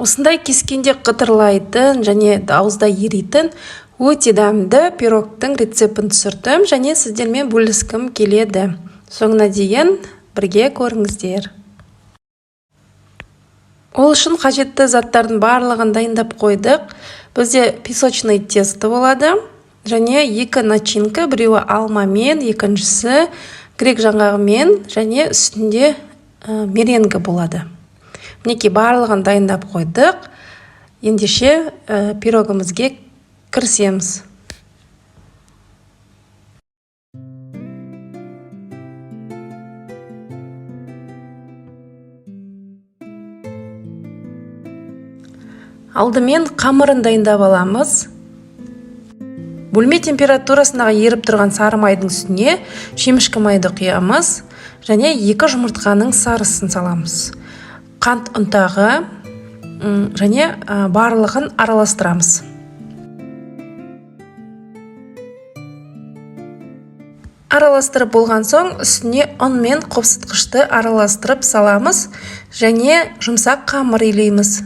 Осындай кескенде қытырлайтын және ауызда еритін өте дәмді пирогтың рецептін түсірдім және сіздермен бөліскім келеді. Соңына дейін бірге көріңіздер. Ол үшін қажетті заттардың барлығын дайындап қойдық. Бізде песочный тесто болады және екі начинка, біреуі алмамен, екіншісі грек жаңғағымен және үстінде меренга болады. Мінекей, барлығын дайындап қойдық. Ендеше пирогымызге кірісеміз. Алдымен қамырын дайындап аламыз. Бөлме температурасындағы еріп тұрған сары майдың үстіне шемішкі майды құямыз және 2 жұмыртқаның сарысын саламыз. Қант ұнтағы және барлығын араластырамыз. Араластырып болған соң үстіне ұн мен қопсытқышты араластырып саламыз және жұмсақ қамыр илейміз.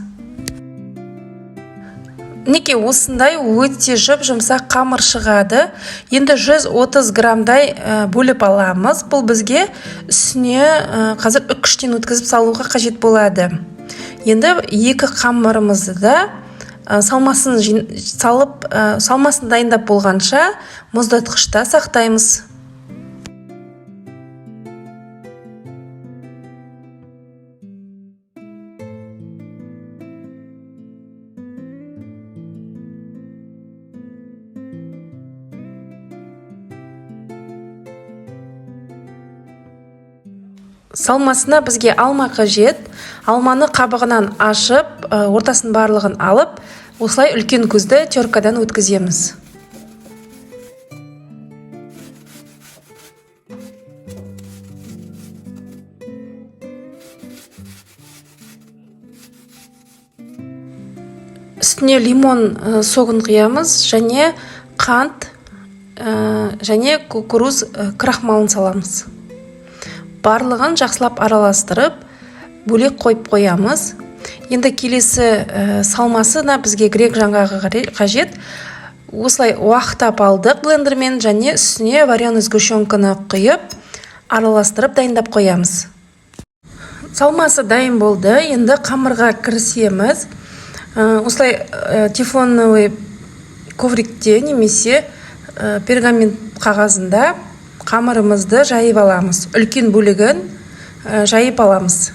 Мінекей, осындай өте жұп-жұмсақ қамыр шығады. Енді 130 граммдай бөліп аламыз. Бұл бізге үстіне қазір үккіштен өткізіп салуға қажет болады. Енді екі қамырымызды да салмасын салып, салмасын дайындап болғанша мұздатқышта сақтаймыз. Салмасына бізге алма қажет. Алманы қабығынан ашып, ортасын барлығын алып, осылай үлкен көзді теркадан өткіземіз. Үстіне лимон согын құямыз және қант және кукуруз крахмалын саламыз. Барлығын жақсылап араластырып, бөлек қойып қоямыз. Енді келесі салмасына бізге грек жаңғағы қажет. Осылай уақтап алдық блендермен және үстіне вареный сгущенканы құйып, араластырып дайындап қоямыз. Салмасы дайын болды. Енді қамырға кірісеміз. Осылай тефлоновый коврикте немесе пергамент қағазында қамырымызды жайып аламыз. Үлкен бөлігін жайып аламыз.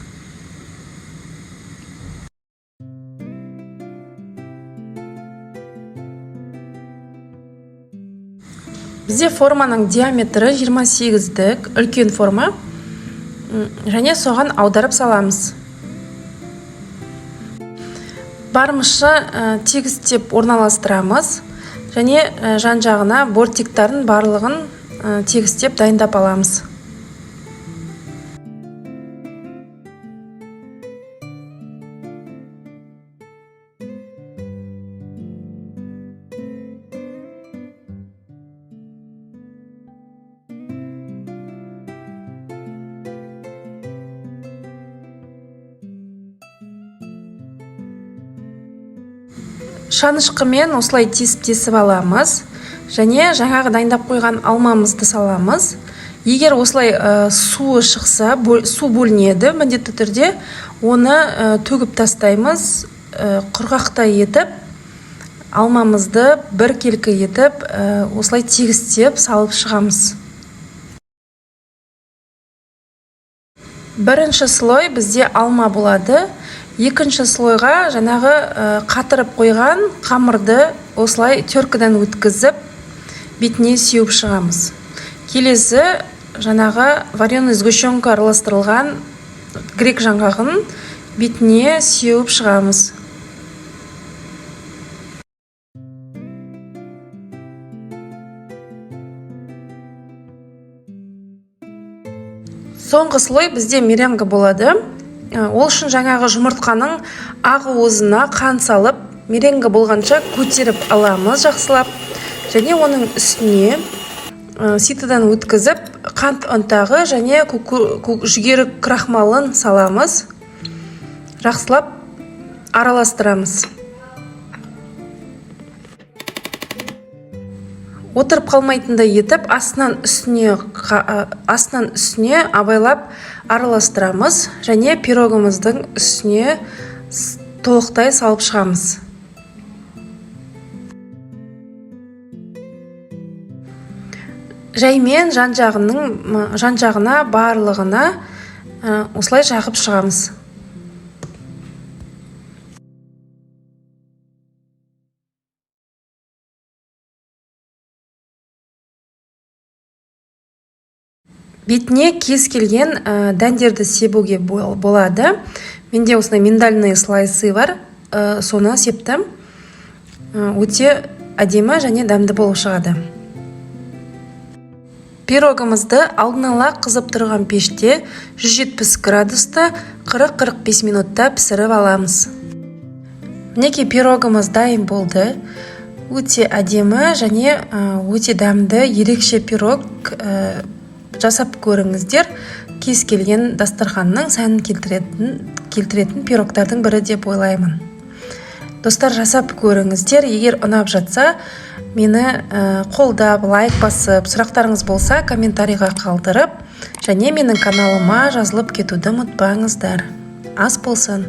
Бізде форманың диаметрі 28-дік, үлкен форма. Және соған аударып саламыз. Барымызша тегістеп орналастырамыз және жан-жағына бортиктарын барлығын тегістеп дайындап аламыз. Шанышқымен осылай тесіп-тесіп аламыз. Және жаңағы дайындап қойған алмамызды саламыз. Егер осылай суы шықса, су бөлінеді, міндетті түрде оны төгіп тастаймыз, құрғақтай етіп, алмамызды біркелкі етіп, осылай тегістеп салып шығамыз. Бірінші слой бізде алма болады. Екінші слойға жаңағы қатырып қойған қамырды осылай теркадан өткізіп, бетіне сеуіп шығамыз. Келесі жаңағы вареный сгущенка араластырылған грек жаңғағын бетіне сеуіп шығамыз. Соңғы слой бізде меренга болады. Ол үшін жаңағы жұмыртқаның ақ уызына қан салып, меренга болғанша көтеріп аламыз жақсылап. Және оның үстіне ситодан өткізіп, қант ұнтағы және жүгері крахмалын саламыз. Жақсылап Араластырамыз. Отырып қалмайтындай етіп, астынан үстіне абайлап араластырамыз және пирогымыздың үстіне толықтай салып шығамыз. Жаймен жан жағына барлығына осылай жағып шығамыз. Бетіне кез келген дәндерді себуге болады. Менде осындай миндальные слайсы бар, соны септім. Өте әдемі және дәмді болып шығады. Пирогымызды алдын ала қызып тұрған пеште 170 градуста 40-45 минутта пісіріп аламыз. Мінекей, пирогымыз дайын болды. Өте әдемі және өте дәмді ерекше пирог. Жасап көріңіздер. Кез келген дастарханның сәнін келтіретін пирогтардың бірі деп ойлаймын. Достар, жасап көріңіздер. Егер ұнап жатса, мені қолдап, лайк басып, сұрақтарыңыз болса, комментарийға қалдырып және менің каналыма жазылып кетуді ұмытпаңыздар. Ас болсын!